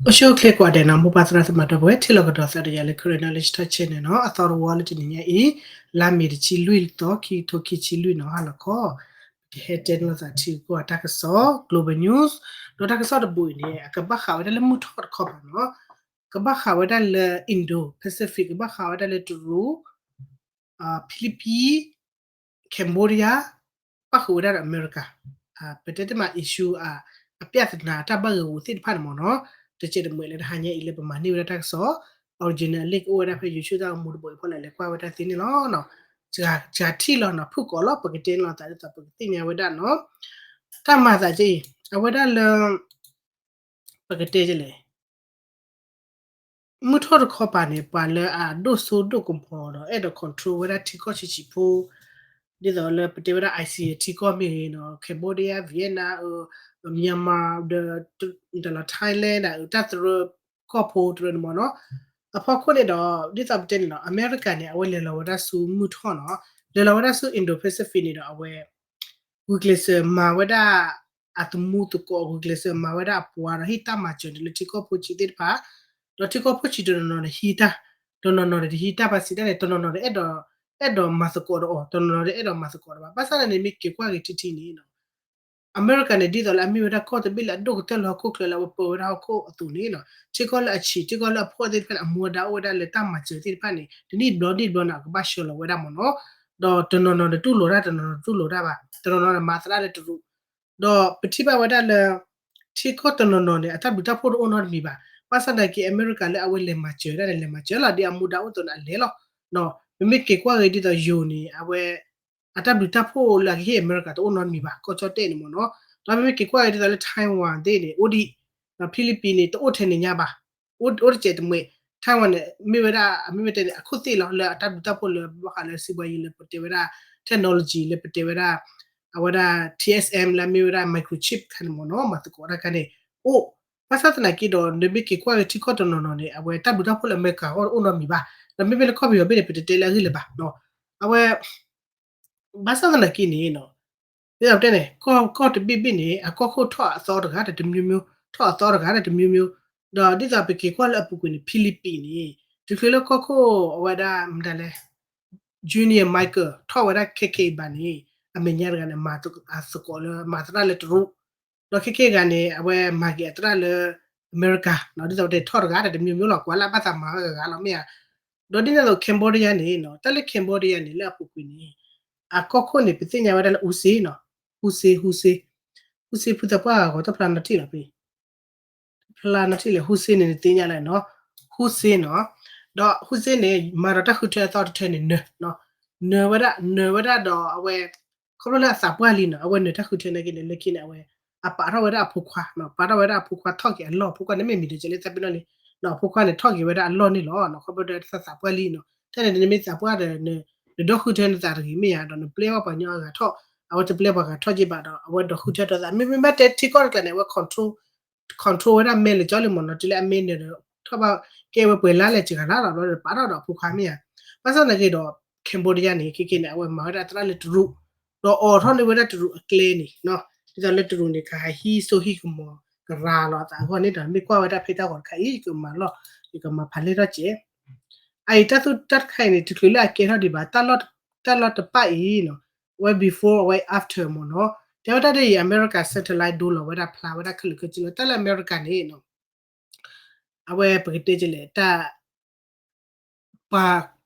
အိၣ်ဆူၣ်အိၣ်ချ့ကိးဂၤဒဲးနီၤ, မိၢ်ပၢ်သရၣ်သမါဒီပုၢ်ဝဲၢ် ထံၣ်လိာ်ကဒီးသးဒီးယၤလၢ Karen Knowledge Talk Channel နီၤ, အသီတဝီလၢတနံၤညါအံၤ လါမ့ၤတဆံလွံၢ်သီ ခံကထိခံဆံလွံၢ်နီၤ, ဟါလီၤခီ ပကဟဲတဲန့ၢ်လိာ်သးထံကီၢ်အတၢ်ကစီၣ် Global News, ဒီးတၢ်ကစီၣ်တဘိအံၤန့ၣ် အကဘၣ်ဃးဝဲဒၣ်လၢမုၢ်ထီၣ်တခီပၤနီၤ, ကဘၣ်ဃးဝဲဒၣ်လၢ Indo-Pacific, ကဘၣ်ဃးဝဲဒၣ်လၢတရူး Philippines, Cambodia, ပၣ်ဃုာ်ဝဲဒၣ်ဒီးအမဲရကၤ, ပတဲတမး issue အပြဿနာ အတၢ်ဘၣ်ဂဲၤဂီၤသ့ၣ်တဖၣ်န့ၣ်မ့ၢ်နီၤ, တစဲးတမှဲးလၢတဟါညါအံၤလၢပမၤန့ၢ်ဝဲဒၣ်တၢ်ကစီၣ် original link အိၣ်ဝဲဒၣ်ဖဲ YouTube တၢ်ဂီၤမူတဘိအံၤဖီလာ် လဲၤကွၢ်ဝဲဒၣ်သ့န့ၣ်လီၤ. စှၤထံၣ်လီၤနီၤ, ဖုၣ်ကိာ်လီၤ ပကတဲန့ၣ်လီၤသးဒ်သိး ပကသ့ၣ်ညါဝဲဒၣ်နီၤ, တၢ်မၤသးကဲအံၤ အဝဲဒၣ်လၢ ပကတဲလဲၣ် မုၢ်ထီၣ်တခီပၤန့ၣ် ပှၤလၢအဒိၣ်စိဒိၣ်ကမီၤဒီး အဲၣ်ဒိး control ဝဲဒၣ်ထံကီၢ်ဆံးဆံးဖိ, ဒ်သိးလၢပတဲဝဲဒၣ် ASEAN ထံကီၢ်မ့ၢ်ဂ့ၤနီၤ, Cambodia, Vietnam, Myanmar ဒီး Thailand ဒၣ် တၢ်သရၢကီၢ်ဖိတရၢန့ၣ်မ့ၢ်နီၤ, အဖီခိၣ်န့ၣ်ဒီး ဒ်သိးပတဲန့ၣ်နီၤ, အမဲရကၤန့ၣ် အဝဲလဲၤလီၤဝဲဒၣ်ဆူမုၢ်ထီၣ်နီၤ, လဲၤလီၤဝဲဒၣ်ဆူ Indo-Pacific န့ၣ်ဒီး အဝဲ ဂုာ်ကျဲးစၢးမၤဝဲဒၣ်အသမူသကိး, ဂုာ်ကျဲးစၢးမၤဝဲဒၣ်အပှၤဒီး ဟ့ၣ်တၢ်မၤစၢၤန့ၣ်လၢထံကီၢ်ဖိဆံးသ့ၣ်တဖၣ်, ဒီးထံကီၢ်ဖိဆံးတနီၤနီၤန့ၣ် ဟံးတၢ်, တနီၤနီၤန့ၣ် တဟံးတၢ်ဘၣ်ဆံးတၢ်န့ၣ် တနီၤနီၤဒီး အဲၣ်ဒိးမၤသကိးဒီးအီၤ, တနီၤနီၤဒီးအဲၣ်ဒိးမၤသကိးဒီးဘၣ်. ဘၣ်ဆၣ်န့ၣ်န့ၣ် မ့ၢ်က့ၤကွၢ်က့ၤထံထံန့ၣ် အမဲရကၤန့ၣ် ဒ်သိးလၢအမ့ၢ်ဝဲဒၣ်ကီၢ်တဘ့ၣ်လၢအဒိၣ်ကတၢၢ်လၢဟီၣ်ခိၣ်ချၢလၢအဝဲပၢဝဲဒၣ်ဟီၣ်ခိၣ်အသိးန့ၣ်နီၤ, ထံကီၢ်လၢအဆံး ထံကီၢ်လၢအဖှီၣ်သ့ၣ်တဖၣ်န့ၣ် အမူအဒါအိၣ်ဝဲဒၣ်လၢတၢ်မၤစၢၤသ့ၣ်တဖၣ်န့ၣ် တနံၣ်တဘျီနံၣ်တဘျီန့ၣ် အကဘၣ်ဆှၢလီၤဝဲဒၣ်မ့ၢ်နီၤ, ဒီးတနီၤနီၤန့ၣ်တူၢ်လိာ်တၢ် တနီၤနီၤတတူၢ်လိာ်တၢ်ဘၣ်, တနီၤနီၤန့ၣ်မၤသရၣ်လၢတရူး, ဒီးပထံၣ်ဘၣ်ဝဲဒၣ်လၢ ထံကီၢ်တနီၤနီၤန့ၣ် အတၢ်ဘျုးတၢ်ဖှိၣ်တအိၣ်နီတမံၤဘၣ်. ဘၣ်ဆၣ်သနာ်က့ အမဲရကၤလၢအဝဲလဲၤမၤစၢၤဒၣ်န့ၣ် လဲၤမၤစၢၤလီၤ ဒ်အမူဒါအိၣ်အသိးန့ၣ်အလဲၤလီၤ. ပမ့ၢ်က့ၤကွၢ်က့ၤဒ်သိးယိၤန့ၣ် အဝဲ အတၢ်ဘျုးတၢ်ဖှိၣ်လၢအကဟ့ၣ်အမဲရကၤတအိၣ်နီတမံၤဘၣ် ကီၢ်ကၠီၣ်တဲၣ်န့ၣ်မ့ၢ်နီၤ. ဒီးမ့မ့ၢ်က့ၤကွၢ်က့ၤဒ်သိးလၢ Taiwan သ့ၣ်န့ၣ် အိၣ်ဒံး, ဒီး Philippines န့ၣ် တအိၣ်ထဲန့ၣ်ညါဘၣ်, အိၣ်တစဲးတမှဲး. Taiwan န့ၣ် မ့ၢ်ဝဲဒၣ် အမ့ၢ်ဝဲတဲန့ၣ် အခိၣ်သ့ၣ်လီၤ လၢအတၢ်ဘျုးတၢ်ဖှိၣ်လၢဘၣ်ဃးလၢစံးဘှါယံၤလၢပတဲဝဲဒၣ် technology လၢပတဲဝဲဒၣ် အဝဲဒၣ် TSM လၢအမ့ၢ်ဝဲဒၣ် microchip ခါန့ၣ်မ့ၢ်နီၤ မၤသကိးတၢ်ခါန့ၣ် အိၣ်. ဘၣ်ဆၣ်သနာ်က့ဒီး နမ့ၢ်က့ၤကွၢ်က့ၤထံကီၢ်တနီၤနီၤန့ၣ် အဝဲတၢ်ဘျုးတၢ်ဖှိၣ်လၢအမဲရကၤအဂီၢ်တအိၣ်နီတမံၤဘၣ်. ဒီးမ့မ့ၢ်လၢကီၢ်ပယီၤဘ့ၣ်န့ၣ် ပတတဲလၢအဂ့ၢ်လၢၤဘၣ်. အဝဲ ဘၣ်ဆၣ်သနာ်က့န့ၣ် ဒ်သိးပတဲန့ၣ် ကီၢ်တဘ့ၣ်ဘ့ၣ်န့ၣ် အကီၢ်ခိၣ်ထီၣ်အသီတဂၤဒီးတမျိုးမျိုး, ထီၣ်အသီတဂၤဒီးတမျိုးမျိုး, ဒီးဒ်သိးပက့ၤကွၢ်လၢအပူၤကွံာ်န့ၣ် Philippines န့ၣ် တချုးလၢကီၢ်ခိၣ်အဝဲဒၣ်မတၤလဲၣ် Junior Michael ထီၣ်ဝဲဒၣ်ခဲခဲအံၤဘၣ်န့ၣ် အမဲာ်ညါတဂၤန့ၣ် မၤသကိးလၢ မၤသရၣ်လၢတရူး, ဒီးခဲခဲအံၤဂၤန့ၣ် အဝဲမၤက့ၤအသရၣ်လၢအမဲရကၤ, ဒ်သိးပတဲထီၣ်တဂၤဒီးတမျိုးမျိုးလီၤ ကွၢ်လၢအဘၣ်သးမၤဝဲဂၤဂၤလီၤမ့ၢ်ဧါ. ဒီးဒ်န့ၣ်အသိး Cambodia န့ၣ် တၢ်လၢ Cambodia န့ၣ် လၢအပူၤကွံာ်န့ၣ် အကီၢ်ခိၣ်န့ၣ် ပသ့ၣ်ညါဝဲဒၣ်လၢ Hun Sen နီၤ, Hun Sen, Hun Sen, Hun Sen ဖုသးပှၢ်ဂၤဂီၤတၢ်ဖျါနီထံၣ်လီၤဖဲ ဖျါနီထံၣ်လဲၣ် Hun Sen န့ၣ် နသ့ၣ်ညါလဲၣ်နီၤ, Hun Sen နီၤ. ဒီး Hun Sen န့ၣ် မၤဒီးတၢ်ဃုထၢအသီတထၢန့ၣ် နၢၤ, နၢၤဝဲဒၣ်, နၢၤဝဲဒၣ်ဒီးအဝဲ ခီဖျိလၢအသးပှၢ်လံနီၤ အဝဲနၢၤတၢ်ဃုထၢန့ၣ်က့န့ၣ် လၢခံန့ၣ် အဝဲ အပာ်ထီၣ်ဝဲဒၣ်အဖိခွါ, ပာ်ထီၣ်ဝဲဒၣ်အဖိခွါထီၣ်က့ၤအလီၢ်, ဖိခွါန့ၣ်မ့ၢ်မံၤဒီးကဲလၢသးပ့ၤနီၣ်လံ, အဖိခွါန့ၣ်ထီၣ်က့ၤဝဲဒၣ်အလီၢ်န့ၣ်လီၤ. ခီဖျိလၢသးပှၢ်လံနီၤ တၢ်န့ၣ်နမ့ၢ်သးပှၢ်ဒီး နဒီးဃုထၢနသးတဂ့ၤမ့ၢ်ဧါ, ဒီးနပျဲပှၤကညီအဂၤထီၣ်, အဝဲတပျဲပှၤဂၤထီၣ်က့ဘၣ်ဒီး အဝဲဒီးဃုထၢထီၣ်သး မ့မ့ၢ်ဘၣ်တဲထံကီၢ်တကျါန့ၣ် အဝဲ control, control ဝဲဒၣ်မဲာ်လၢကၠီလံမ့ၢ်နီၤ, တုၤလၢအမဲာ်နၢၤဒီး ထီၣ်ဘၣ်ကဲဝဲပှဲၤလါလဲၣ်စှၤလါလီၤ ဘျီဒီးပာ်ထီၣ်ဒီးအဖိခွါမ့ၢ်ဧါ. ဘၣ်ဆၣ်သနာ်က့ဒီး Cambodia န့ၣ် ခဲကနံၣ်န့ၣ် အဝဲမၤဝဲဒၣ်သရၣ်လၢတရူး, ဒီးအိးထီၣ်န့ၢ်ဝဲဒၣ်တရူးအကျဲန့ၣ်, ဒ်သိးလၢတရူးန့ၣ် ကဟးဟံးစိဟံးကမီၤကရၤလီၤအသးအဂီၢ်န့ၣ်ဒီး မ့ၢ်ကွၢ်ဝဲဒၣ်ဖဲတၢ်ဂီၤတခါအံၤ ကမၤလီၢ် ယကမၤဖးလဲၢ်ထီၣ်ကဲး အအံၤတၢ်သူၣ်တၢ်တခါအံၤန့ၣ် တချုးလၢအကဲထီၣ်ဒံးဘၣ် တၢ်လီၢ်တပၣ်အံၤနီၤ, အဝဲ before အဝဲ after မ့ၢ်နီၤ, တဲဝဲဒၣ်ဒ်အံၤ အမဲရကၤ satellite ဒိလီၤဝဲဒၣ်ဖျါဝဲဒၣ်ခဲလၢာ်ခဲဆ့လီၤ တၢ်လၢအမဲရကၤန့ၣ်နီၤ, အဝဲပကတဲကလဲၣ် တၢ် ပှ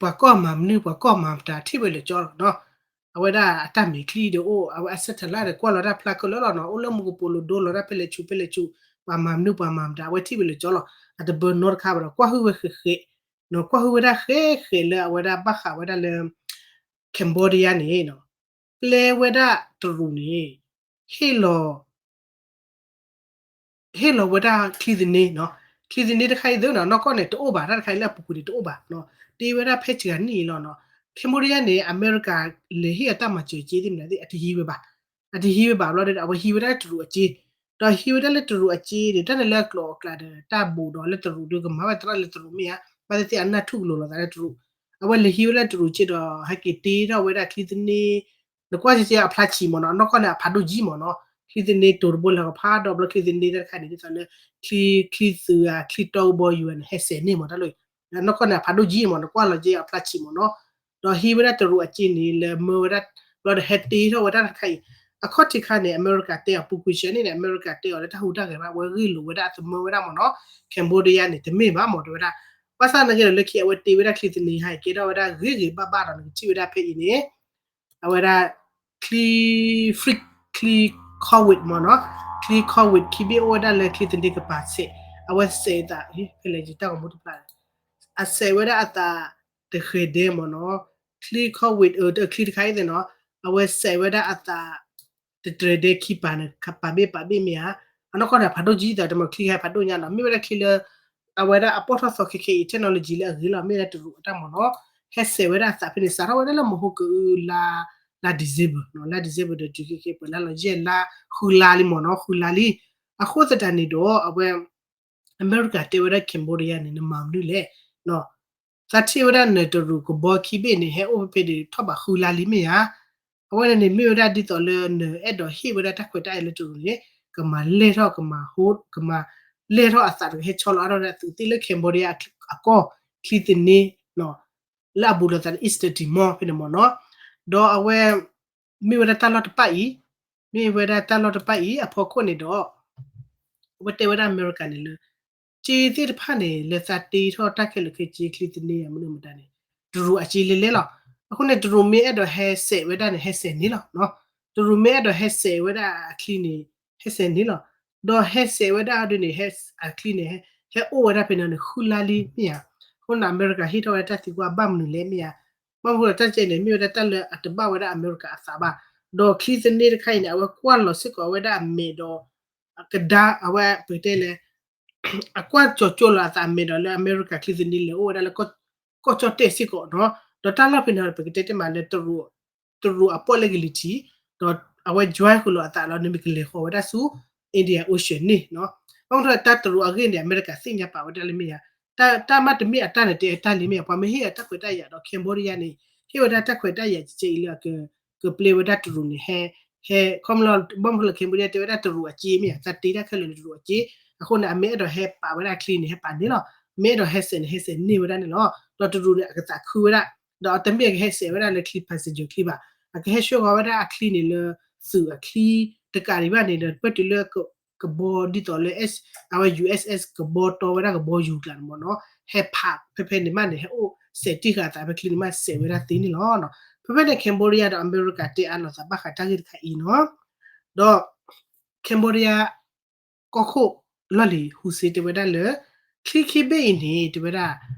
ၤကီၢ်မၤမနုၤ ပှၤကီၢ်မၤမတၤ ထံၣ်ဝဲလၢာ်ကၠီလီၤနီၤ, အဝဲဒၣ်အတၢ်မဲာ်ချံဒီးအိၣ် အဝဲအ satellite ဒီးကွၢ်လီၤတၢ်ဖျါခဲလၢာ်လီၤနီၤ, အိၣ်လၢမူကပိာ်လိၤဒိလီၤတၢ်ဖဲလဲၣ်ဆူၣ်ဖဲလဲၣ်ဆူၣ်, ပှၤမၤမနုၤပှၤမၤမတၤ အဝဲထံၣ်ဝဲလၢာ်ကၠီလီၤ, အတဘၢနီတခါဘၣ်ဒီး ကွၢ်ဟုၣ်ဝဲဃဲးဃဲး, ကွၢ်ဟုၣ်ဝဲဒၣ်ဃဲးဃဲးလၢအဝဲဒၣ်ဘၣ်ဃးဝဲဒၣ်လၢ Cambodia န့ၣ်နီၤ, ပျဲဝဲဒၣ်တရူးန့ၣ် ဟ့ၣ်လီၤ ဟ့ၣ်လီၤဝဲဒၣ်ချံသန့နီၤ, ချံသန့တခါအံၤသ့နီၤ နီၢ်ကီၢ်န့ၣ် တအိၣ်ဘၣ် တၢ်တခါအံၤလၢအပူၤကွံာ်န့ၣ်တအိၣ်ဘၣ်, တ့ဝဲဒၣ်ဖဲစှၤနံၣ်အံၤလီၤနီၤ, Cambodia န့ၣ် အမဲရကၤလဲၤဟ့ၣ်အတၢ်မၤစၢၤက့သ့ၣ်မနုၤသ့ၣ် အတဟံးဝဲဘၣ်, အတဟံးဝဲဘၣ်ဘျီဒီး အဝဲဟံးဝဲဒၣ်လၢတရူးအစ့, ဒီးဟံးဝဲဒၣ်လၢတရူးအစ့ဒီး တၢ်န့ၣ်လၢအကျိၤအကျဲဒီး တၢ်ဘူးဒီးလၢတရူးဒီးကမၤဝဲသရၣ်လၢတရူးမ့ၢ်ဧါ, ဘၣ်သ့ၣ်သ့ၣ်အနၢ်ထူၣ်ကလိၤလီၤသးလၢတရူး, အဝဲလဲၤဟံးဝဲဒၣ်တရူးစ့ဒီး ဟဲက့ၤတ့ထီၣ်ဝဲဒၣ်ချံသန့ နကွၢ်ကဲကဲအဖျါဆံးမ့ၢ်နီၤ, နီၢ်ကီၢ်န့ၣ် အဖးဒိၣ်ကံမ့ၢ်နီၤ, ချံ ချံသန့တိၤတဘိလၢကဖးဒီးဘျီချံသန့တၢ်တခါန့ၣ် ဒ်သိးလၢ ချံ ချံသုးဧါ ချံတီကဘီယူၤဧါန့ၣ် ဟဲစဲးန့ၢ်မးတၢ်လီၤ. နီၢ်ကီၢ်န့ၣ် အဖးဒိၣ်ကံမး နကွၢ်လီၤက့ၤအဖျါဆံးမးနီၤ. ဒီးဟံးဝဲဒၣ်တရူးအစ့န့ၣ် လၢမၢဝဲဒၣ် ဘျီဒီးဟဲတ့ထီၣ်ဝဲဒၣ်တၢ်တခါအံၤ အခီၣ်ထံးခါန့ၣ် အမဲရကၤတဲအီၤ ပူၤကွံာ်စဲန့ၣ်န့ၣ် အမဲရကၤတဲအီၤလၢတၢ်ဟူးတၢ်ဂဲၤဘၣ် အဝဲဂ့ၢ်လိာ်ဝဲဒၣ်အသမၢဝဲဒၣ်မးနီၤ Cambodia န့ၣ် တမ့ၢ်ဘၣ်မး တဲဝဲဒၣ်. ဘၣ်ဆၣ်သနာ်က့ဒီး လၢခံအဝဲတ့ဝဲဒၣ်ချံသန့ဟါ ကဲထီၣ်ဝဲဒၣ်ဂ့ၤဂ့ၤဘၣ်ဘၣ်ဒီး နကထံၣ်ဝဲဒၣ်ဖဲအံၤန့ၣ် အဝဲဒၣ် ချံ free ချံ COVID မ့ၢ်နီၤ, ချံ COVID ခံဘ့ၣ်အိၣ်ဝဲဒၣ်လၢချံသန့ကပၤစဲး, အဝဲစဲးအသး ဖဲလဲၣ်ယတၢ်ဂီၤမူတဖျါ, အစဲးဝဲဒၣ်အသးတဃဲၤဒဲးမ့ၢ်နီၤ, ချံ COVID အချံတခါအံၤသ့ၣ်နီၤ, အဝဲစဲးဝဲဒၣ်အသး တတြဲၤဒဲးခံပၤန့ၣ် ပာ်ဘ့ၣ်ပာ်ဘ့ၣ်မ့ၢ်ဧါ, အနီၢ်ကီၢ်န့ၣ် ဖးဒိၣ်ကံသးတမ့ၢ်ချံခါဖးဒိၣ်ညါနီၤ, မ့ၢ်ဝဲဒၣ်ချံလၢ အဝဲဒၣ်အပီၢ်ထီၣ်သီခဲခဲအံၤ technology လၢအဂ့ၤလီၤ မ့ၢ်ဝဲဒၣ်တရူးအတၢ်မ့ၢ်နီၤ, ဟဲစဲးဝဲဒၣ်အသးဖဲန့ၣ် စးထီၣ်ဝဲဒၣ်လၢမဟါကၢအုလါ လါ December နီၤ, လါ December ဒီးတုၤခဲခဲပှဲၤလါလီၤ ယဲၢ်လါဃုလါလံမ့ၢ်နီၤ, ဃုလါလံ, အဃိသတးန့ၣ်ဒီး အဝဲ အမဲရကၤတဲဝဲဒၣ် Cambodia န့ၣ် နမၤမနုၤလဲၣ်, သးထံၣ်ဝဲဒၣ်နတရူးကဘီခံဘ့ၣ်န့ၣ် ဟဲအိၣ်ဖဲဖဲဒၣ်ထီၣ်ဘးဃုလါလံမ့ၢ်ဧါ, အဝဲန့ၣ်န့ၣ် မ့ၢ်ဝဲဒၣ်ဒ်သိးလၢနအဲၣ်ဒိးဟ့ၣ်ဝဲဒၣ်တၢ်ခွဲးတၢ်ယာ်လၢတရူးန့ၣ် ကမၤလဲၢ်ထီၣ် ကမၤဟိ ကမၤလဲၢ်ထီၣ်အသးတကဟဲဆီလီၤ အါထီၣ်ဝဲဒၣ်သုးသ့ၣ်လၢ Cambodia အကီၢ် ချံသန့ လၢအဘူးလိာ်သးလၢ Eastern Timor ဖဲန့ၣ်မ့ၢ်နီၤ, ဒီးအဝဲ မ့ၢ်ဝဲဒၣ်တၢ်လီၢ်တဖၣ်အံၤ, မ့ၢ်ဝဲဒၣ်တၢ်လီၢ်တဖၣ်အံၤ အဖီခိၣ်န့ၣ်ဒီး အဝဲတဲဝဲဒၣ်အမဲရကၤန့ၣ်လၢ စ့သ့ၣ်တဖၣ်န့ၣ် လၢသးတ့ထီၣ်တၢ်ခဲလၢာ်ခဲဆ့ချံသန့မနုၤမတၤန့ၣ် တရူးအစ့လဲၤလဲၤလီၤ. အဃိန့ၣ် တရူးမ့ၢ်အဲၣ်ဒိးဟဲစဲးဝဲဒၣ်န့ၣ် ဟဲစဲးန့ၣ်လီၤ. တရူးမ့ၢ်အဲၣ်ဒိးဟဲစဲးဝဲဒၣ်အချံန့ၣ် ဟဲစဲးန့ၣ်လီၤ. ဒီးဟဲစဲးဝဲဒၣ်ဒ်န့ၣ် အချံန့ၣ် ဟဲအိၣ်ဝဲဒၣ်ဖဲန့ၣ်န့ၣ် ဃုလါလံမ့ၢ်ဧါ, အဃိန့ၣ် အမဲရကၤဟ့ၣ်ထီၣ်ဝဲဒၣ်တၢ်သံကွၢ်ဘၣ်မနုၤလဲၣ်မ့ၢ်ဧါ, ဘၣ်မနုၤတၢ်ကဲန့ၣ် မ့ၢ်ဝဲဒၣ်တၢ်လၢအတဘၣ်ဝဲဒၣ်အမဲရကၤအသးဘၣ်, ဒီးချံသန့တခါအံၤန့ၣ် အဝဲကွၢ်လီၤစ့ၢ်ကီးဝဲဒၣ်အမဲာ်ဒီး ကဒါအဝဲပကတဲလဲၣ် အကွၢ်ကၠီၤကၠိလီၤအသးအမဲာ်ဒီးလၢအမဲရကၤချံသန့လဲၤအိၣ်ဝဲဒၣ်လၢ ကီၢ်ကၠီၣ်တဲၣ်စ့ၢ်ကီးနီၤ, ဒီးတၢ်လီၢ်ဖဲန့ၣ်ပကတဲတ့ၢ်မးလၢ တရူးအပီၣ်လဲၣ်ကလံၤထံး, ဒီးအဝဲ join ဃုာ်လီၤအသးလီၤ နမ့ၢ်ကလဲၤဃီၤဝဲဒၣ်ဆူ India Ocean န့ၣ်နီၤ, ဘၣ်မနုၤတၢ်တရူးအဂ့ၢ်န့ၣ် အမဲရကၤသ့ၣ်ညါပာ်ဝဲဒၣ်လၢမ့ၢ်ဧါ, တၢ်မ့တမ့ၢ်အတၢ်န့ၣ် တဲအတၢ်လံမ့ၢ်ဧါ, ပှၤမ့ၢ်ဟ့ၣ်အတၢ်ခွဲးတၢ်ယာ်ဒီး Cambodia န့ၣ် ဟ့ၣ်ဝဲဒၣ်တၢ်ခွဲးတၢ်ယာ်ကဲအံၤလၢအက ကပျဲဝဲဒၣ်တရူးန့ၣ် ဟဲ ဟဲ ခီဖျိ ဘၣ်မနုၤလၢ Cambodia တဲဝဲဒၣ်တရူးအစ့မ့ၢ်ဧါ, သးတ့တၢ်ခဲလၢာ်န့ၣ်တရူးအစ့, အဃိန့ၣ် အမ့ၢ်အဲၣ်ဒိးဟဲပာ်ဝဲဒၣ်ချံန့ၣ် ဟဲပာ်န့ၢ်လီၤ, မ့ၢ်အဲၣ်ဒိးဟဲစဲးန့ၣ် ဟဲစဲးန့ၢ်ဝဲဒၣ်န့ၣ်လီၤ, ဒီးတရူးန့ၣ် အကသးခုဝဲဒၣ်, ဒီးအတမ့ၢ်အကဟဲစဲးဝဲဒၣ်လၢချံ passenger ချံဘၣ်, အကဟဲဆှၢဃီၤဝဲဒၣ်အချံန့ၣ်လၢ သုးအချံတကးဒံးဘၣ်န့ၣ်ဒီး ပၣ်တုၤလၢ ကဘီဒ်သိးလၢ အဝဲ USS ကဘီတီဝဲဒၣ်ကဘီယူၤကျါန့ၣ်မ့ၢ်နီၤ, ဟဲဖးဖဲဖဲန့ၣ်မးန့ၣ် ဟဲအိၣ်စဲးတံၢ်ဃာ်အသးဖဲချံန့ၣ်မး စဲးဝဲဒၣ်သ့န့ၣ်လီၤ. ဖဲဖဲန့ၣ် Cambodia ဒီးအမဲရကၤတဲအါလိာ်သးဘၣ်ဃးတၢ်ဂ့ၢ်တခါအံၤနီၤ, ဒီး Cambodia ကီၢ်ခိၣ်လီၢ်လံၤ ဟူစ့တဲဝဲဒၣ်လၢ ချံခံဘ့ၣ်အံၤန့ၣ် တဲဝဲဒၣ်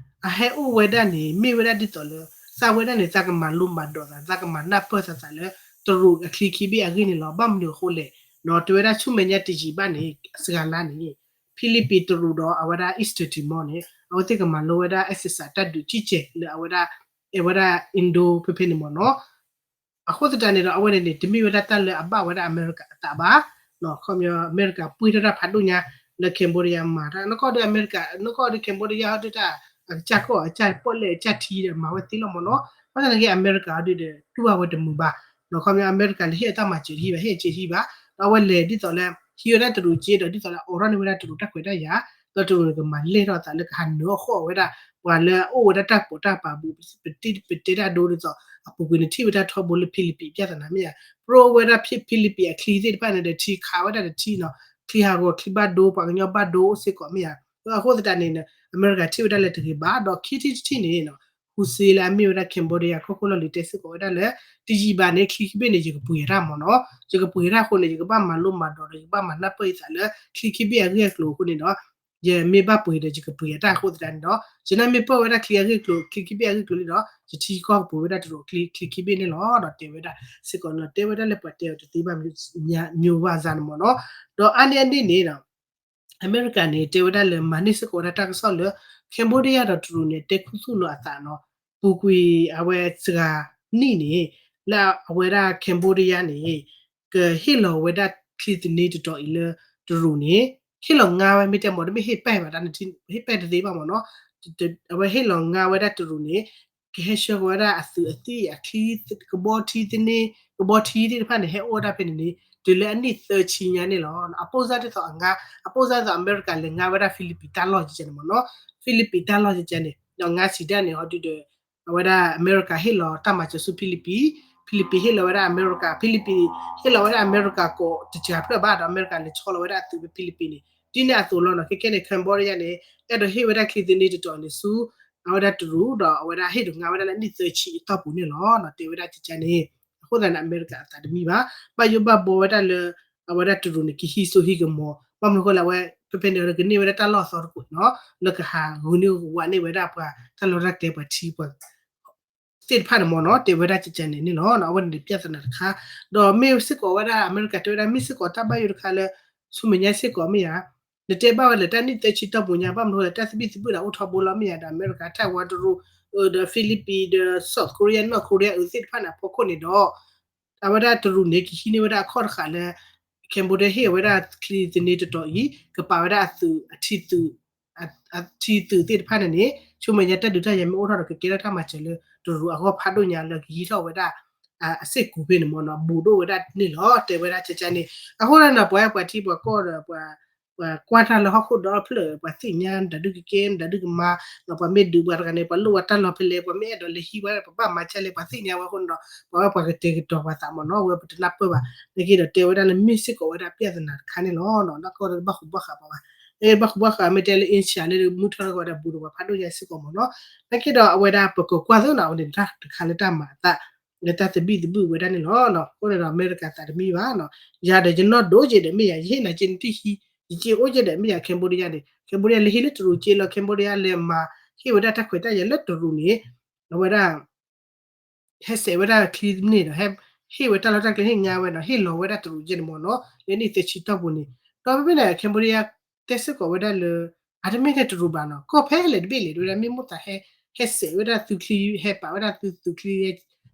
အဟဲအိၣ်ဝဲဒၣ်န့ၣ် မ့ၢ်ဝဲဒၣ်ဒ်သိးလၢ သးဝဲဒၣ်န့ၣ် သးကမၤလိမၤဒိးသး သးကမၤနၢ်ပၢၢ်သးသးလၢ တရူးအချံခံဘ့ၣ်အဂ့ၢ်န့ၣ်လီၤ. ဘၣ်မနုၤအဃိလဲၣ်နီၤ, တဲဝဲဒၣ်ဆူမဲာ်ညါတယံာ်ဘၣ်န့ၣ် စှၤလါန့ၣ် ဖံလံးပံး တရူးဒီးအဝဲဒၣ် Eastern Timor န့ၣ် အဝဲသ့ၣ်ကမၤလိဝဲဒၣ် exercise တၢ်ဒုးကံၢ်ကဲၤလၢအဝဲဒၣ် အဲၣ်ဝဲဒၣ် Indo ဖဲဖဲန့ၣ်မ့ၢ်နီၤ. အဃိသတးန့ၣ်ဒီး အဝဲန့ၣ်န့ၣ် တမ့ၢ်ဝဲဒၣ်တၢ်လၢအဘၣ်ဝဲဒၣ်အမဲရကၤအသးဘၣ်နီၤ. ခီပညီ အမဲရကၤပှ့ၤထီၣ်တၢ်ဖးဒိၣ်ညါလၢ Cambodia မၤတၢ် နီၢ်ကီၢ်ဒီးအမဲရကၤ နီၢ်ကီၢ်ဒီး Cambodia ဟီဒုတၢ် အကစၢ်ကီၢ် အကစၢ်ပီၣ်လဲၣ် အကစၢ်ထံဒီး မၤဝဲသ့လီၤမ့ၢ်နီၤ. ဘၣ်ဆၣ်သနာ်က့ အမဲရကၤဟီဒုဒီး တူၢ်ဘၣ်ဝဲတမုာ်ဘၣ်နီၤ. ခီပညီ အမဲရကၤလၢဟ့ၣ်အတၢ်မၤစၢၤတဟံၣ်ဘၣ် ဟ့ၣ်အစ့တဟံၣ်ဘၣ် ဒီးအဝဲလဲၤဒ်သိးလၢ ဟံးဝဲဒၣ်တရူးစ့ဒီး ဒ်သိးလၢအိးထီၣ်န့ၢ်ဝဲဒၣ်တရူးတၢ်ခွဲးတၢ်ယာ် ဒီးတရူးန့ၣ် ကမၤလဲၢ်ထီၣ်အသးလၢကဟးနၢၤအီၣ်ဃီၣ်ဝဲဒၣ် ပှၤလၢအအိၣ်ဝဲဒၣ်တၢ်ကပိာ်တၢ်ကပၤဘူး ပတဲတၢ်ဒိဒ်သိး အပူၤကွံာ်န့ၣ်ထံၣ်ဝဲဒၣ်ထီဘိလၢဖံလံးပံး ပြဿနာမ့ၢ်ဧါ. ပရိဝဲဒၣ်ဖံလံးပံးအချံသ့ၣ်တဖၣ်န့ၣ်ဒီး ထံခးဝဲဒၣ်တထံနီၤ, ချံဟးဂီၤချံဘၣ်ဒိ ပှၤကညီဘၣ်ဒိအိၣ်စ့ၢ်ကီးမ့ၢ်ဧါ. အဃိသတးန့ၣ် အမဲရကၤထံၣ်ဝဲဒၣ်လၢတဂ့ၤဘၣ် ဒီးခံထံၣ်တထံၣ်န့ၣ် ဟူစ့လၢအမ့ၢ်ဝဲဒၣ် Cambodia ကီၢ်ခိၣ်လီၢ်လံၤတဲစ့ၢ်ကီးဝဲဒၣ်လၢ တယံာ်ဘၣ်န့ၣ် ချံခံဘ့ၣ်န့ၣ် ယကပှ့ၤတၢ်မ့ၢ်နီၤ. ယကပှ့ၤတၢ်အဃိန့ၣ် ယကဘၣ်မၤလိမၤဒိးဒီး ယကဘၣ်မၤနၢ်ပၢၢ်ယသးလၢ ချံခံဘ့ၣ်အဂ့ၢ်အကျိၤအဃိန့ၣ်ဒီး ယမ့ၢ်ဘၣ်ပှ့ၤဒီး ယကပှ့ၤအတၢ်အဃိသတးန့ၣ်ဒီး ယနၢ်မ့ၢ်ပၢၢ်ဝဲဒၣ်ချံအဂ့ၢ်အကျိၤ ချံခံဘ့ၣ်အဂ့ၢ်အကျိၤလံဒီး ယထံယကီၢ်ကပှ့ၤဝဲဒၣ်တရူးချံ ချံခံဘ့ၣ်န့ၣ်လီၤ. ဒီးတဲဝဲဒၣ်စ့ၢ်ကီးန့ၣ်လီၤ. တဲဝဲဒၣ်လၢပှၤတဲအီၤတသ့ဘၣ်မ့ၢ်ဝဲစ့ၢ်ကီးန့ၣ်လီၤ. တဲဝဲဒၣ်လၢမၤန့ၢ်စ့ၢ်ကီးဝဲဒၣ်တၢ်ကစီၣ်လၢ Cambodia ဒီးတရူးန့ၣ် တဲခူသူၣ်လီၤအသးနီၤ. ပူၤကွံာ်အဝဲစှၤနံၣ်န့ၣ် လၢအဝဲဒၣ် Cambodia န့ၣ် ကဟ့ၣ်လီၤဝဲဒၣ်ချံသန့တတီၤအံၤလၢတရူးန့ၣ် ဟ့ၣ်လီၤငါဝဲ မ့ၢ်တဲမ့ၢ် တမ့ၢ်ဟ့ၣ်ပဲၢ်ဘၣ် ဟ့ၣ်ပဲၢ်တသ့ဘၣ်မ့ၢ်နီၤ. အဝဲဟ့ၣ်လီၤငါဝဲဒၣ်တရူးန့ၣ် ကဟဲဆှၢဃီၤဝဲဒၣ်အသုးအသံၣ်အချံ ကဘီထံသန့ ကဘီထံသ့ၣ်တဖၣ်န့ၣ် ဟဲအိၣ်ဝဲဒၣ်ဖဲန့ၣ်န့ၣ် တုၤလၢအနံၣ်သၢဆံညါန့ၣ်လီၤ. အပိၢ်စၢ်ဒ်သိးအငါ, အပိၢ်စၢ်ဒ်သိးအမဲရကၤလဲၤငါဝဲဒၣ် Philippines တၢ်လီၢ်ကဲန့ၣ်မ့ၢ်နီၤ, Philippines တၢ်လီၢ်ကဲန့ၣ် ဒီးငါစံးဒၣ်န့ၣ် ဟီဒုဒီး အဝဲဒၣ်အမဲရကၤဟ့ၣ်လီၤတၢ်မၤစၢၤဆူ Philippines, Philippines ဟ့ၣ်လီၤဝဲဒၣ်အမဲရကၤ, Philippines ဟ့ၣ်လီၤဝဲဒၣ်အမဲရကၤကိးတစှၤဖျၢၣ်ဘၣ် ဒီးအမဲရကၤလဲၤဆီလီၤဝဲဒၣ်အသုးဖဲ Philippines န့ၣ် ဒ်န့ၣ်အသိးလီၤနီၤ. ခဲခဲန့ၣ် Cambodia န့ၣ် အဲၣ်ဒိးဟ့ၣ်ဝဲဒၣ်ချံသန့တတီၤန့ၣ်ဆူ အဝဲဒၣ်တရူး ဒီးအဝဲဒၣ်ဟ့ၣ်ဒိးငါဝဲဒၣ်လၢနံၣ်သၢဆံအတီၢ်ပူၤန့ၣ်လီၤ. တဲဝဲဒၣ်ကဲန့ၣ် အဃိသတးန့ၣ် အမဲရကၤအသးတမံဘၣ်, ဘၣ်ယိၣ်ဘၣ်ဘှီဝဲဒၣ်လၢ အဝဲဒၣ်တရူးန့ၣ် ကဟံးစိဟံးကမီၤ, ဘၣ်မနုၤဃိလၢအဝဲ ဖဲဖဲန့ၣ် ကန့ၢ်ဝဲဒၣ်တၢ်လီၢ်အသီတခိၣ်နီၤ လၢကဟးဂုာ်န့ၢ်ဝးန့ၢ်ဝဲဒၣ်ပှၤတၢ်လီၢ်တၢ်ကျဲပှၤထံပှၤ သ့ၣ်တဖၣ်န့ၣ်မ့ၢ်နီၤ, တဲဝဲဒၣ်ကဲန့ၣ်န့ၣ်လီၤ. အဝဲန့ၣ် ပြဿနာ တခါ, ဒီးမ့ၢ်စ့ၢ်ကီးဝဲဒၣ်အမဲရကၤတဲဝဲဒၣ် မ့ၢ်စ့ၢ်ကီးတၢ်ဘၣ်ယိၣ်တခါလၢ ဆူမဲာ်ညါစ့ၢ်ကီးမ့ၢ်ဧါ, နတဲဘၣ်ဝဲလၢတၢ်နံၣ်သၢဆံတီၢ်ပူၤညါ ဘၣ်မနုၤဃိလၢတၢ်သဘံၣ်သဘုၣ်ဒီးအိၣ်ထီဘိလီၤမ့ၢ်ဧါ, ဒီးအမဲရကၤ Taiwan တရူး ဒီး Philippines ဒီး South Korea North Korea အုးသ့ၣ်တဖၣ်န့ၣ်အဖီခိၣ်န့ၣ်ဒီး အဝဲဒၣ်တရူးန့ၣ် ကဟံးန့ၢ်ဝဲဒၣ်အခီၣ်တဃာ်လၢ Cambodia ဟ့ၣ်ဝဲဒၣ်ချံသန့တတီၤအံၤ ကပာ်ဝဲဒၣ်အသုးအထံသုး အထံသုးသ့ၣ်တဖၣ်န့ၣ်န့ၣ် ဆူမဲာ်ညါတၢ်ဒုးတၢ်ယၤမ့ၢ်အိၣ်ထီၣ်ဒီး ကကဲထီၣ်တၢ်မၤစၢၤလၢတရူးအဂီၢ်ဖးဒိၣ်ညါလၢကဟံးထီၣ်ဝဲဒၣ် အစ့ၢ်ကီးဖဲန့ၣ်မ့ၢ်နီၤ, ဘူးဒိၣ်ဝဲဒၣ်န့ၣ်လီၤ. တဲဝဲဒၣ်ကဲန့ၣ် အဃိန့ၣ် ပှၤပှၤထံပှၤကီၢ်ဒီး ပှၤကွၢ်တၢ်လၢဟီၣ်ခိၣ်ဒီဖျၢၣ် ပှၤသ့ၣ်ညါ ဒၣ်ဒုးကကဲ ဒၣ်ဒုးကမၤ ပှၤမ့ၢ်ဒုးပှၤတဂၤန့ၣ် ပှၤလိၣ်ဝဲတၢ်လီၢ်ဖဲလဲၣ် ပှၤမ့ၢ်အဲၣ်ဒိးလဲၤဟံးဝဲ ပဘၣ်မၤကဲလဲၣ် ပှၤသ့ၣ်ညါဝဲအဃိန့ၣ်ဒီး ပှၤဝဲပှၤကတဲာ်ကတီၤပှၤသးမ့ၢ်နီၤ, ဝဲပတနၢ်ပၢၢ်ဘၣ်. နာ်က့ဒီးတဲဝဲဒၣ်လၢမ့ၢ်စ့ၢ်ကီးဝဲဒၣ် ပြဿနာ တခါန့ၣ်လီၤ. နာ်က့ဒီးဘၣ်ဃူဘၣ်ဃးပှၤဘၣ်, ဘၣ်ဃူဘၣ်ဃးမ့ၢ်တဲလၢ Asia လၢမုၢ်ထီၣ်ထီၣ်ကီးဝဲဒၣ်ဘူးဒီးပှၤဖးဒိၣ်ညါစ့ၢ်ကီးမ့ၢ်နီၤ. နာ်က့ဒီးအဝဲဒၣ်ပကကွၢ်သ့နီၤ အဝဲန့ၣ်တၢ်တခါလၢတၢ်မၤအသး လၢတၢ်သဘံၣ်သဘုၣ်ဝဲဒၣ်န့ၣ်လီၤ. အဃိန့ၣ်ဒီးအမဲရကၤသးတမံဘၣ်နီၤ, ယၤဒီးယနီၢ်ဒိၣ်က့ဒီးမ့ၢ်ယၤ ယဟ့ၣ်နၤက့နတံၢ်ဟံး ယက့အိၣ်က့ဒီးမ့ၢ်ယၤ Cambodia န့ၣ် Cambodia လဲၤဟ့ၣ်လၢတရူးက့လီၤ Cambodia လဲၤမၤဟ့ၣ်ဝဲဒၣ်တၢ်ခွဲးတၢ်ယာ်လၢတရူးန့ၣ် အဝဲဒၣ် ဟဲစဲးဝဲဒၣ်ချံန့ၣ်ဒီး ဟ့ၣ်ဝဲတၢ်လီၢ်တၢ်ကျဲဟ့ၣ်ညါဝဲဒီး ဟ့ၣ်လီၤဝဲဒၣ်တရူးကဲန့ၣ်မ့ၢ်နီၤ လၢနံၣ်သၢဆံတီၢ်ပူၤန့ၣ်, ဒီးဖဲဖဲန့ၣ် Cambodia တဲစ့ၢ်ကီးဝဲဒၣ်လၢ အတမ့ၢ်ထဲတရူးဘၣ်နီၤ ကီၢ်ဖဲလဲၣ်တဘ့ၣ်လဲၣ် တဲဝဲဒၣ်မ့ၢ်မိၣ်သးဟဲ ဟဲစဲးဝဲဒၣ်သုချံ ဟဲပာ်ဝဲဒၣ်သုသုချံ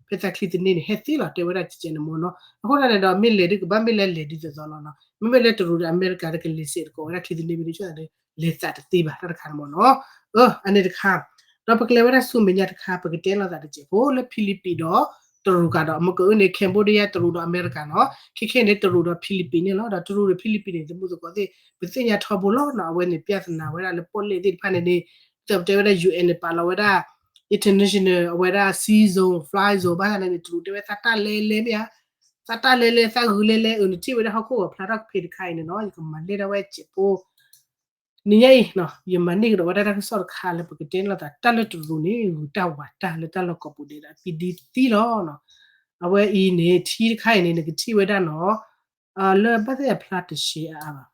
ဖဲသးချံသန့န့ၣ် ဟဲသ့လီၤ တဲဝဲဒၣ်ကဲန့ၣ်မ့ၢ်နီၤ. အဃိသတးန့ၣ်ဒီး မ့ၢ်လဲၤဒုးကဘၣ်မ့ၢ်လဲၤလဲၤဒ်သိးသိးလီၤနီၤ မ့မ့ၢ်လၢတရူးဒီးအမဲရကၤတကလဲၤစဲးတကိးဝဲဒၣ်ချံသန့မ့ၢ်ဒ်သိးဒီး လဲၤသးတသ့ဘၣ်တၢ်တခါန့ၣ်မ့ၢ်နီၤ. အန့ၣ်တခါ ဒီးပကလဲၤဝဲဒၣ်ဆူမဲာ်ညါတခါ ပကတဲလိာ်သးတစဲးဖိလၢ Philippines ဒီးတရူးကဒီး မ့ၢ်ကအုၣ်န့ၣ် Cambodia တရူးဒီးအမဲရကၤနီၤ ခဲခဲန့ၣ် တရူးဒီး Philippines န့ၣ်လီၤ. ဒီးတရူးဒီး Philippines န့ၣ် သမူသကိးသ့ၣ် ပသ့ၣ်ညါထီဘိလီၤနီၤ အဝဲန့ၣ် ပြဿနာ ဝဲဒၣ်လၢပီၣ်လဲၣ်သ့ၣ်တဖၣ်န့ၣ်န့ၣ် ဒ်သိးပတဲဝဲဒၣ် ယူၣ်အဲၣ် န့ၣ် ပာ်လီၤဝဲဒၣ် international အဝဲဒၣ် sea zone, fly zone ဘၣ်ဆၣ်န့ၣ်န့ၣ် တရူးတဲဝဲသးတၢ်လဲလဲမ့ၢ်ဧါ, သးတၢ်လဲလဲ သးဂုာ်လဲလဲ အုၣ်န့ၣ်ထံၣ်ဝဲဒၣ်ဟီၣ်ခိၣ်ဂီၤဖျါထီၣ်ဖဲတခါအံၤန့ၣ်နီၤ ယကမၤလဲၢ်ဒၣ်ဝဲစဲးဖိ နံၤညါအံၤ ယမၤန့ၢ်ကဒီးဝဲဒၣ်တၢ်ကစီၣ်တခါလၢပကတဲန့ၣ်လီၤသး တၢ်လၢတရူးန့ၣ် ဂုၤတၢ်ဝၤတၢ်လၢတၢ်လီၢ်ကိးပူၤဒဲးဒီး ပံဒံသံလီၤ. အဝဲအံၤန့ၣ် ထံတခါအံၤန့ၣ် နကထံၣ်ဝဲဒၣ်နီၤ လၢဘၣ်သ့ၣ်အဖျါတဆံးအါအါဘၣ်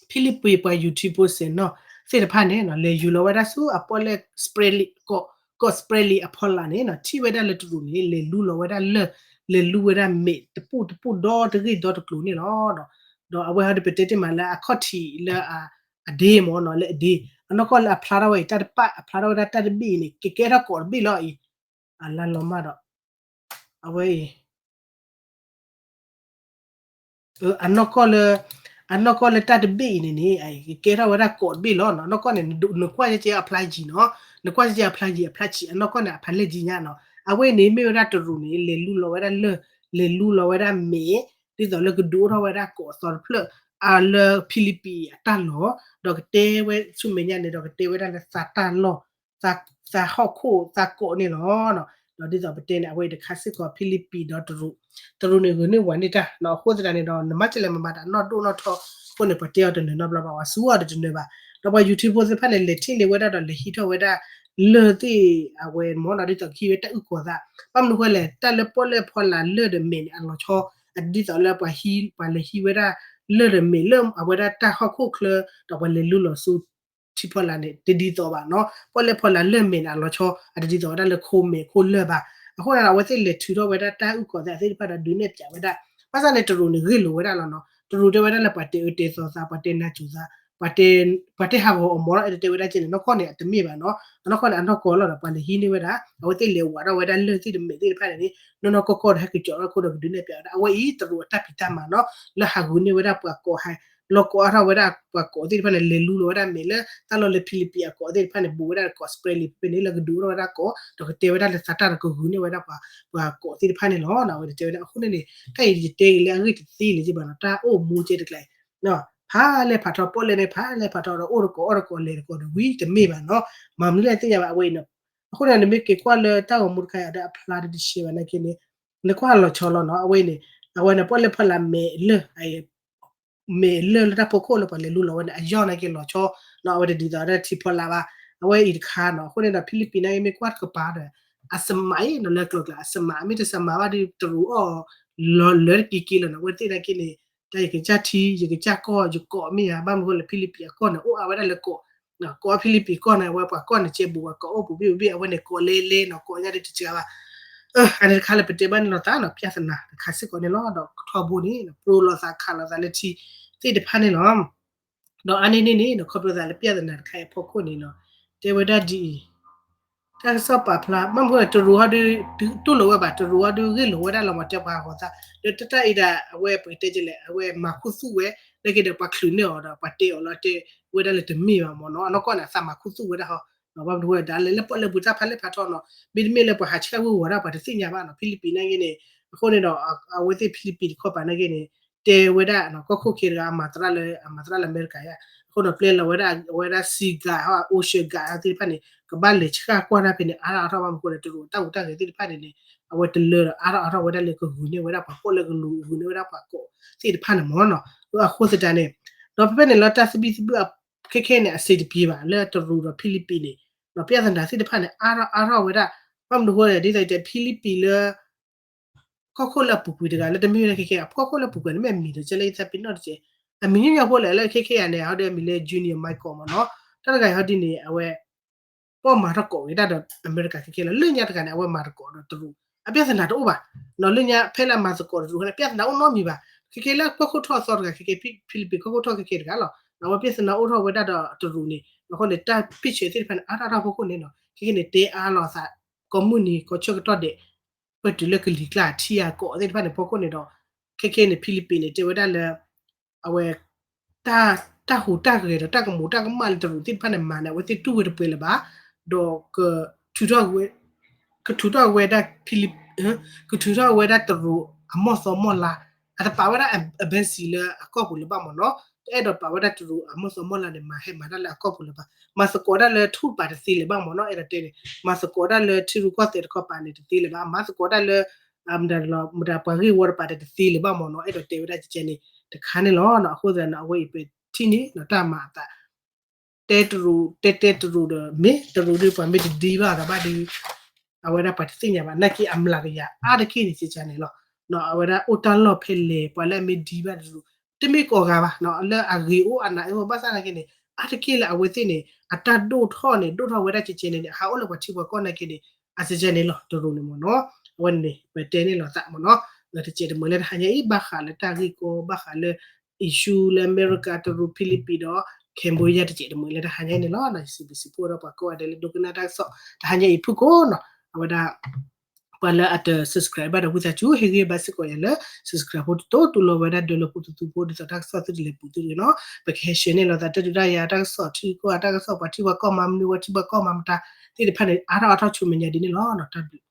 ဖံလံးပံၤပှၤယူၤထံဖိစဲးနီၣ်သ့ၣ်တဖၣ်န့ၣ် လဲၤယူၤလီၤဝဲဒၣ်ဆူအပီၣ်လဲၣ် Spratly ကီး Spratly အဖီလာ်န့ၣ် ထံၣ်ဝဲဒၣ်လၢတရူးန့ၣ် လဲၤလူလီၤဝဲဒၣ်လၢၢ် လဲၤလူဝဲဒၣ်မ့ၣ်တပူၣ်တပူၣ်ဒီတဂ့ၢ်ဒီတကျိၤန့ၣ်လီၤ. ဒီးအဝဲဟီဒုးပတဲတ့ၢ်မးလၢအခီၣ်ထံးလၢအဒ့မ့ၢ်နီၤ လၢအဒ့ အနီၢ်ကီၢ်လၢအဖျါထီၣ်ဝဲအံၤ တၢ်တပၣ်အဖျါထီၣ်ဝဲဒၣ်တၢ်တဘ့ၣ်အံၤန့ၣ် ကကဲထီၣ်ကိးတဘ့ၣ်လီၤအံၤ အလါလီၤမၢ်ဒီး အဝဲအံၤ အနီၢ်ကီၢ်လၢ အနီၢ်ကီၢ်လၢတၢ်တဘ့ၣ်အံၤန့ၣ်န့ၣ် ကကဲထီၣ်ဝဲဒၣ်ကိးတဘ့ၣ်လီၤနီၤ. အနီၢ်ကီၢ်န့ၣ် နကွၢ်ကဲအဖျါယံၤနီၤ နကွၢ်ကဲအဖျါယံၤအဖျါဆံး အနီၢ်ကီၢ်န့ၣ်အဖးလဲၢ်ယံၤညါနီၤ. အဝဲန့ၣ်မ့ၢ်ဝဲဒၣ်တရူးန့ၣ် လဲၤလူလီၤဝဲဒၣ်လၢၢ် လဲၤလူလီၤဝဲဒၣ်မ့ၣ် ဒ်သိးလၢကဒုးအိၣ်ထီၣ်ဝဲဒၣ်ကိးအသီတဖျၢၣ် အလၢဖံလံးပံၤအတၢ်လီၢ် ဒီးကတဲဝဲဆူမဲာ်ညါန့ၣ်ဒီးကတဲဝဲဒၣ်လၢသးတၢ်လီၢ် သးဟီၣ်ခိၣ်သးကိးန့ၣ်လီၤ. ဒီးဒ်သိးပတဲန့ၣ် အဝဲအံၤတခါစ့ၢ်ကီး ဖံလံးပံၤဒီးတရူး တရူးန့ၣ်ဂုာ်န့ၢ်ဝၤန့ၢ်တၢ် အဃိသတးန့ၣ်ဒီး နမ့ၢ်ကလဲၤမၤဘၣ်တၢ်နီၢ်ဒိၣ်နီၢ်ထီ အဃိန့ၣ် ပှၤတဲအီၤတနၢၤနီတဘျီဘၣ် ပှၤစူအီၤဒီးတနၢၤဘၣ်. ဒီးပှၤယူၤထံဖိသ့ၣ်တဖၣ်န့ၣ် လဲၤထံၣ်န့ၢ်ဝဲဒၣ်ဒီးလဲၤဟံးထီၣ်ဝဲဒၣ် လၢၢ်သ့ၣ်အဝဲမ့ၢ်နီၤ ဒ်သိးကဟံးဝဲတၢ်အုၣ်ကီၤသး ဘၣ်မနုၤဃိလဲၣ် တၢ်လၢပီၣ်လဲၣ်ဖီလာ်လၢၢ်ဒီးမ့ၣ်န့ၣ် အလီၤဆီ ဒ်သိးလၢပှၤဟံး ပှၤလဲၤဟံးဝဲဒၣ် လၢၢ်ဒီးမ့ၣ်လၢအဝဲဒၣ်တၢ်ဟီၣ်ခိၣ်ချၢ ဒီးပှၤလဲၤလူလီၤဆူ ထံဖီလာ်န့ၣ် တဒ်သိးဘၣ်နီၤ. ပီၣ်လဲၣ်ဖီလာ်လၢၢ်မ့ၣ်န့ၣ် အလီၤဆီ အတဒ်သိးဝဲဒၣ်လၢခိမ့ၣ်ခိလၢၢ်ဘၣ်. အဃိန့ၣ်ဒီး အဝဲသ့ၣ်လဲၤထုးထီၣ်ဝဲဒၣ်တၢ်အုၣ်ကီၤသးသ့ၣ်တဖၣ်ဒီးဒုးနဲၣ်ပၠးဝဲဒၣ် ဘၣ်ဆၣ်န့ၣ် တရူးန့ၣ်ဂ့ၢ်လိာ်ဝဲဒၣ်လီၤနီၤ. တရူးတဲဝဲဒၣ်လၢပှၤတဲအၢတဲသီသး ပှၤတဲနၤစူၤသး ပှၤတဲဟးဂီၤအီၤမ့ၢ်နီၤ အဲၣ်ဒိးတဲဝဲဒၣ်ကဲန့ၣ် နီၢ်ကီၢ်န့ၣ် အတမ့ၢ်ဘၣ်နီၤ. အနီၢ်ကီၢ်န့ၣ် အနီၢ်ကီၢ်လီၤဒီး ပှၤလဲၤဟံးန့ၢ်ဝဲဒၣ် အဝဲသ့ၣ်လဲၤဝးထီၣ်ဝဲဒၣ်လၢၢ်သ့ၣ်ဒီးမ့ၣ်သ့ၣ်တဖၣ်န့ၣ်န့ၣ် နီၢ်နီၢ်ကီၢ်ကီၢ်ဒီးဟဲက့ၤကၠီးထီၣ်ခိဒီးကဒုးနဲၣ်ပၠးဝဲဒၣ် အဝဲအံၤ တရူးအတၢ်ဖံးတၢ်မၤနီၤ လၢဟးဂုာ်န့ၢ်ဝဲဒၣ်ပှၤကိးဟး လီၤကိးအါထီၣ်ဝဲဒၣ်ပှၤကိးသ့ၣ်တဖၣ်န့ၣ် လဲၤလူလီၤဝဲဒၣ်မဲာ်လၢ တၢ်လီၢ်လၢ Philippines အကိးသ့ၣ်တဖၣ်န့ၣ် ဘူးဝဲဒၣ်ကိး Spratly ဖဲန့ၣ် လၢကဒုးအိၣ်ထီၣ်ဝဲဒၣ်ကိး ဒီးကတဲဝဲဒၣ်လၢသးတၢ်ဒီးကဂုာ်န့ၢ်ဝဲဒၣ်ပှၤ ပှၤကိးသ့ၣ်တဖၣ်န့ၣ်လီၤ. အဝဲန့ၣ်တဲဝဲဒၣ်အဃိန့ၣ်န့ၣ် တၢ်အံၤယတဲအံၤလၢအဂ့ၢ်တသ့လၢၤဘၣ်နီၤ တၢ်အိၣ်မူကဲတကျါအံၤ ဖးလဲၢ်ဖးထီ ပီၣ်လဲၣ်န့ၣ် ဖးလဲၢ်ဖးထီဒီး အိၣ်တကိးအီၣ်တကိးလဲၤတကိးဒီးဝံၤတမ့ၢ်ဘၣ်နီၤ မၤမနုၤလဲၣ်သ့ၣ်ညါဘၣ် အဝဲအံၤနီၤ အဃိန့ၣ် နမ့ၢ်က့ၤကွၢ်လၢတၢ်ဂီၤမူတခါအံၤဒီးအဖျါဒီးတရှဲဘၣ်နာ်က့န့ၣ် နကွၢ်လီၤဆီလီၤနီၤ အဝဲအံၤန့ၣ် အဝဲန့ၣ် ပီၣ်လဲၣ်ဖီလာ်မဲာ်လၢ မဲာ်လၢလၢတၢ်ဖီခိၣ်လၢပှၤလဲၤလူလီၤဝဲန့ၣ် အယီၢ်နာ်က့လီၤဆီနီၤ အဝဲတဒ်သိးဒီးထံဖီလာ်ဘၣ် အဝဲအံၤတခါနီၤ အဃိန့ၣ်ဒီး Philippines နာ်က့မ့ၢ်ကွၢ်တကပၤဒီး အစမးအံၤနီၤ လၢကျိၤကျါ အစမး မ့ၢ်တစမးဘၣ်ဒီးတရူးအီၣ် လီၤလၢတက့ၤက့ၤလီၤနီၤ အဝဲသ့ၣ်နာ်က့န့ၣ် တၢ်ယကစၢ်ထံ ယကစၢ်ကီၢ် ယကိးမ့ၢ်ဧါ ဘၣ်မနုၤဃိလၢ Philippines အကီၢ်န့ၣ် အိၣ်အါဝဲဒၣ်လၢကိး ကိး Philippines ကီၢ်န့ၣ် အဝဲပှၤကီၢ်န့ၣ် ကဲဘူးပှၤကိးအိၣ်ပူၤဘ့ၣ်ဘ့ၣ် အဝဲန့ၣ်ကိးလဲလဲနီၤ ကိးညါဒီးတစှၤဘၣ် အန့ၣ်တခါလၢပတဲဘၣ်န့ၣ်လီၤသးနီၤ ပျၢ်သနာ်တခါစ့ၢ်ကီးန့ၣ်လီၤ ဒီးထီဘိန့ၣ် ပျိလိာ်သးခးလိာ်သးလၢထံသ့ၣ်တဖၣ်န့ၣ်လီၤ ဒီးအါန့ၢ်န့ၣ်န့ၣ် ခီဖျိသးလၢပျၢ်သနာ်တခါအံၤအဖီခိၣ်န့ၣ်နီၤ တဲဝဲဒၣ်ဒ်အံၤ တၢ်ကစီၣ်ပာ်ဖျါ ဘၣ်မနုၤဃိလဲၣ် တရူးဟီဒုး တူၢ်လိာ်ဝဲဘၣ် တရူးဟီဒုးဂ့ၢ်လိာ်ဝဲဒၣ်လီၤမး တဲပှၤဂီၤသး ဒီးတၢ်တၢ်အံၤဒၣ် အဝဲပကတဲကလဲၣ် အဝဲမၤခူသူၣ်ဝဲ နာ်က့ဒီးပှၤချုးန့ၢ်အီၤဒီး ပှၤတဲအီၤလီၤ တဲဝဲဒၣ်လၢတမ့ၢ်ဘၣ်မ့ၢ်နီၤ အနီၢ်ကီၢ်န့ၣ် အသးမၤခူသူၣ်ဝဲဒၣ်ဟီ ဘၣ်မနုၤဃိလဲၣ် ဒၣ်လဲာ်လၢပီၣ်လဲၣ်ပူၤတၢ်ဖးလဲၢ်ဖးထီနီၤ မ့တမ့ၢ်လၢပှၤဟးဆှၢဝ့ၤဝီၤဒၣ်ပှၤတသ့ၣ်ညါဘၣ်နီၤ Philippines နာ်က့န့ၣ် အဃိန့ၣ်ဒီး အဝဲသ့ၣ် Philippines တခီပၤနာ်က့န့ၣ် တဲဝဲဒၣ် ကီၢ်ခိၣ်ခဲတဂၤ အမၤသရၣ်လၢ အမၤသရၣ်လၢအမဲရကၤယါ အဃိဒီးပျဲလီၤဝဲဒၣ် အဝဲဒၣ် SIGA ဟီ Ocean Guard သ့ၣ်တဖၣ်န့ၣ် ကဘၣ်လဲၤဆှၢကွၢ်တၢ်ဖဲန့ၣ် အါထီၣ်အါထီၣ်ဘၣ်မနုၤဃိလဲၣ် တရူးတၢ်ဟူးတၢ်ဂဲၤသ့ၣ်တဖၣ်န့ၣ်န့ၣ် အဝဲတလၢဒီးအါထီၣ်အါထီၣ်ဝဲဒၣ်လၢကဂုာ်န့ၢ်ဝဲဒၣ်ပှၤကိးလၢကလူၤဂုာ်န့ၢ်ဝဲဒၣ်ပှၤကိးသ့ၣ်တဖၣ်န့ၣ်မ့ၢ်နီၤ အဃိသတးန့ၣ် ဒီးဖဲဖဲန့ၣ်လၢတၢ်သဘံၣ်သဘုၣ်ခဲခဲန့ၣ် အဆင်တပြေဘၣ် လၢတရူးဒီး Philippines န့ၣ် ဒီး ပြဿနာ သ့ၣ်တဖၣ်န့ၣ် အါထီၣ်အါထီၣ်ဝဲဒၣ် ဘၣ်မနုၤဃိလဲၣ် ဒ်သိးယတဲ Philippines လၢ ကီၢ်ခိၣ်လၢအပူၤကွံာ်တဂၤလၢတမ့ၢ်ဝဲဒၣ်ခဲခဲ အဖီခိၣ်လၢအပူၤကွံာ်န့ၣ် မ့ၢ်အမံၤဒီးကဲလၢယသးပ့ၤနီၣ်တက့ၢ်. အမံၤညီညီဖိလဲၣ် လၢခဲခဲယၤန့ၣ် အဟီဒီးအမံၤလၢ Junior Michael မ့ၢ်နီၤ. တၢ်တဂၤအံၤဟီဒ်န့ၣ် အဝဲ ပီၢ်မၤထီၣ်ကိးက့ၤတၢ်ဒီးအမဲရကၤခဲခဲလီၤ. လၢညါတဂၤန့ၣ် အဝဲမၤသကိးဒီးတရူး အပြဿနာတအိၣ်ဘၣ်. လၢညါဖဲလၢအမၤသကိးဒီးတရူးန့ၣ် ပြဿနာအိၣ်နီတမံၤဘၣ်. ခဲခဲလၢကီၢ်ခိၣ်ထီၣ်အသီတဂၤ ခဲခဲ Philippines ကီၢ်ခိၣ်ထီၣ်ခဲခဲတဂၤလီၤ. အဝဲပြဿနာအိၣ်ထီၣ်ဝဲဒၣ်ဒီးတရူးန့ၣ် အဃိန့ၣ် တၢ်ဖံးဆၢသ့ၣ်တဖၣ်န့ၣ် အါထီၣ်အါထီၣ်ဖီခိၣ်န့ၣ်နီၤ ခဲခဲန့ၣ် တဲအါလိာ်သး ကိးမုၢ်နံၤကိးဆၢကတီၢ်ဒဲး ပတုၤလၢကလံၤကျါထံအကိးသ့ၣ်တဖၣ်န့ၣ် ဖီခိၣ်န့ၣ်ဒီး ခဲခဲန့ၣ် Philippines န့ၣ် တဲဝဲဒၣ်လၢ အဝဲ တၢ်ဟူးတၢ်ဂဲၤဒီးတၢ်ကမူးတၢ်ကမၣ်လၢတရူးသ့ၣ်တဖၣ်န့ၣ်မၤန့ၣ် အဝဲသ့ၣ်တူၢ်ဝဲတပှဲၤလၢၤဘၣ်, ဒီး ကထုးထီၣ်ဝဲဒၣ် Philip ကထုးထီၣ်ဝဲဒၣ်တရူးအမီၢ်သီမီၢ်လါ, အတပာ်ဝဲဒၣ် embassy လၢအကီၢ်ပူၤလၢၤဘၣ်မ့ၢ်နီၤ, တအဲၣ်ဒိးပာ်ဝဲဒၣ်တရူးအမီၢ်သီမီၢ်လါန့ၣ် မၤဟဲမၤတၢ်လၢအကီၢ်ပူၤလၢၤဘၣ်, မၤသကိးတၢ်လၢထူၣ်ပာ်တသ့လၢၤဘၣ်မ့ၢ်နီၤ, အဲၣ်ဒိးတဲန့ၣ် မၤသကိးတၢ်လၢထံရူၢ်ကီၢ်သဲးတခီပၤန့ၣ်တသ့လၢၤဘၣ်, မၤသကိးတၢ်လၢ မတၤပှၤဂ့ၢ်ဝီတပၤတသ့လၢၤဘၣ်မ့ၢ်နီၤ, အဲၣ်ဒိးတဲဝဲဒၣ်ကဲန့ၣ် တခါန့ၣ်လီၤ. အဃိသတးန့ၣ် အဝဲအံၤပထံၣ်န့ၣ် တၢ်မၤအသး တဲတရူး တဲတဲတရူးဒီး မ့ၢ်တရူးဒီးပှၤမ့ၢ်တဒံဘၣ်ဒီးဘၣ်ဒီး အဝဲဒၣ်ပှၤတသ့ၣ်ညါဘၣ် နာ်က့အမျးကယၤအါတက့ၢ်န့ၣ်ကဲန့ၣ်လီၤ. အဝဲဒၣ်အိၣ်တၢ်လီၢ်ဖဲလဲၣ် ပှၤလၢအမ့ၢ်ဒံဘၣ်တရူး တမ့ၢ်ကိးဂၤဘၣ် လၢအဂ့ၤအိၣ်အနးအိၣ်ဘၣ်ဆၣ်နာ်က့န့ၣ် အါတက့ၢ်လၢအဝဲသ့ၣ်န့ၣ် အတၢ်ဒိၣ်ထီၣ်န့ၣ် ဒိၣ်ထီၣ်ဝဲဒၣ်ကဲကဲန့ၣ်န့ၣ် အဟးအိၣ်လၢပှၤထံပှၤကီၢ်နာ်က့န့ၣ် အကဲကဲန့ၣ်လီၤ တရူးန့ၣ်မ့ၢ်နီၤ. အဝဲန့ၣ် ပတဲန့ၣ်လီၤသးမ့ၢ်နီၤ. လၢတစဲးတမှဲၤလၢတဟါညါအံၤ ဘၣ်ဃးလၢတၢ်ဂ့ၢ်ကီ ဘၣ်ဃးလၢ issue လၢအမဲရကၤ တရူး Philippines ဒီး Cambodia တစဲးတမှဲၤလၢတဟါညါအံၤန့ၣ်လီၤ. ယစံးဘျုးစံးဖှိၣ်ဒီးပှၤကိးဂၤဒဲးလၢဒိကနၣ်တၢ်ကစီၣ် တဟါညါအံၤဖုၣ်ကိာ်နီၤ. အဝဲဒၣ် ပှၤလၢအတ subscribe ဘၣ်ဒီးဝံသးစူၤ ဟ့ၣ်ဂံၢ်ဘါစ့ၢ်ကီးယၤလၢ subscribe ဖိတတိၢ် တူၢ်လိာ်ဝဲဒၣ်ဒၢလၢဖိသသူဖိ ဒ်သိးတၢ်ကစီၣ်သုတလဲၤပူၤသုန့ၣ်နီၤ. ပကဟဲ share န့ၢ်လိာ်သး တၢ်ဒုးတၢ်ယၤ တၢ်ကစီၣ်ထံကီၢ် တၢ်ကစီၣ်ပှၤထံပှၤကီၢ်မၤမနုၤ ပှၤထံပှၤကီၢ်မၤမတၤသ့ၣ်တဖၣ်န့ၣ် အါထီၣ်အါထီၣ်ဆူမဲာ်ညါဒ်န့ၣ်လီၤ. တၢ်ဘျုး